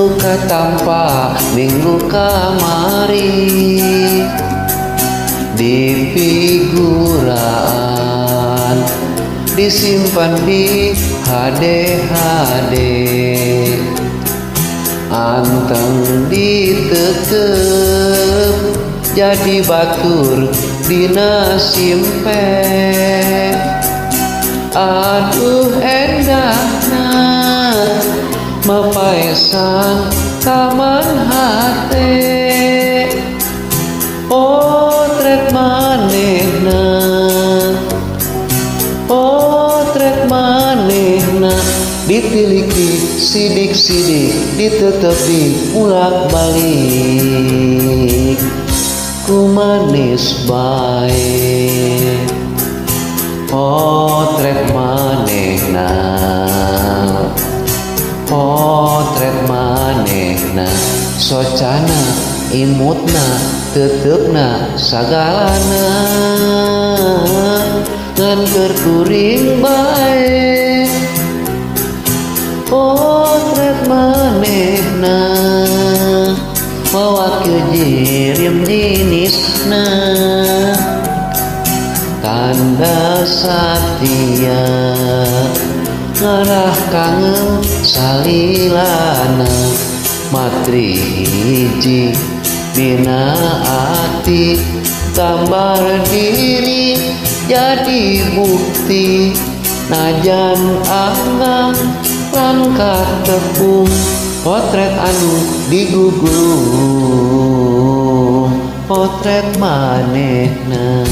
Nu katampa minggu kamari di figuraan disimpan di HD-HD anteng ditetep jadi batur dina simpe. Aduh endahna mapaesan taman hate potret manehna, potret manehna ditiliki sidik-sidik ditetepi ulak balik ku manis bae potret manehna, potret manehna socana imutna tetepna sagalana ngan keur kuring bae potret manehna mawakil jirim jenisna tanda satia ngarah kangen salilana matri hiji dina ati gambar diri jadi bukti najan anggang lan katepung potret anu digugulung potret manehna.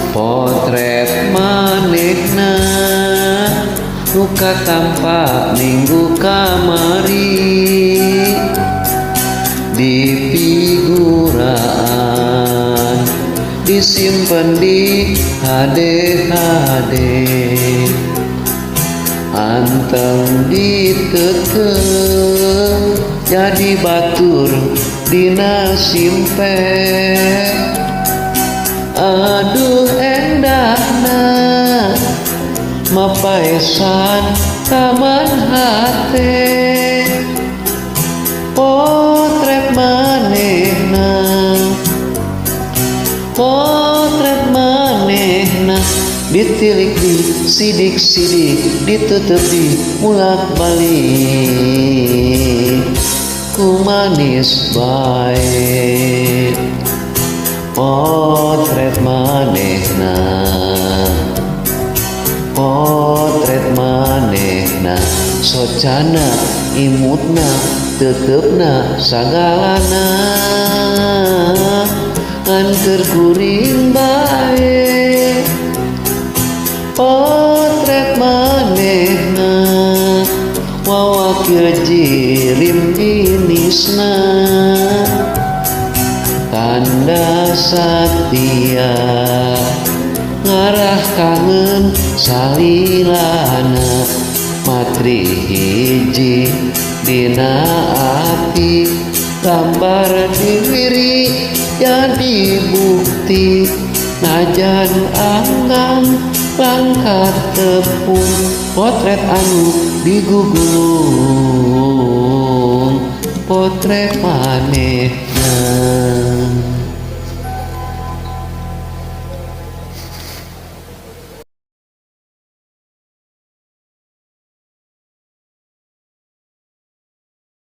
Potret manehna nu katampa minggu kamari di figuraan disimpan di HD-HD anteng ditetep jadi batur dina simpe. Aduh endahna mapaesan taman hate potret manehna, potret manehna ditilik di sidik-sidik ditutup di mulak balik ku manis bae potret manehna, potret manehna socana imutna tetepna sagalana ngan keur kuring bae potret manehna wawakil jirim jenisna tanda satia ngarah kangen salilana matri hiji dina ati gambar diri jadi bukti najan anggang langkah tepung potret anu digugulung potret manehna.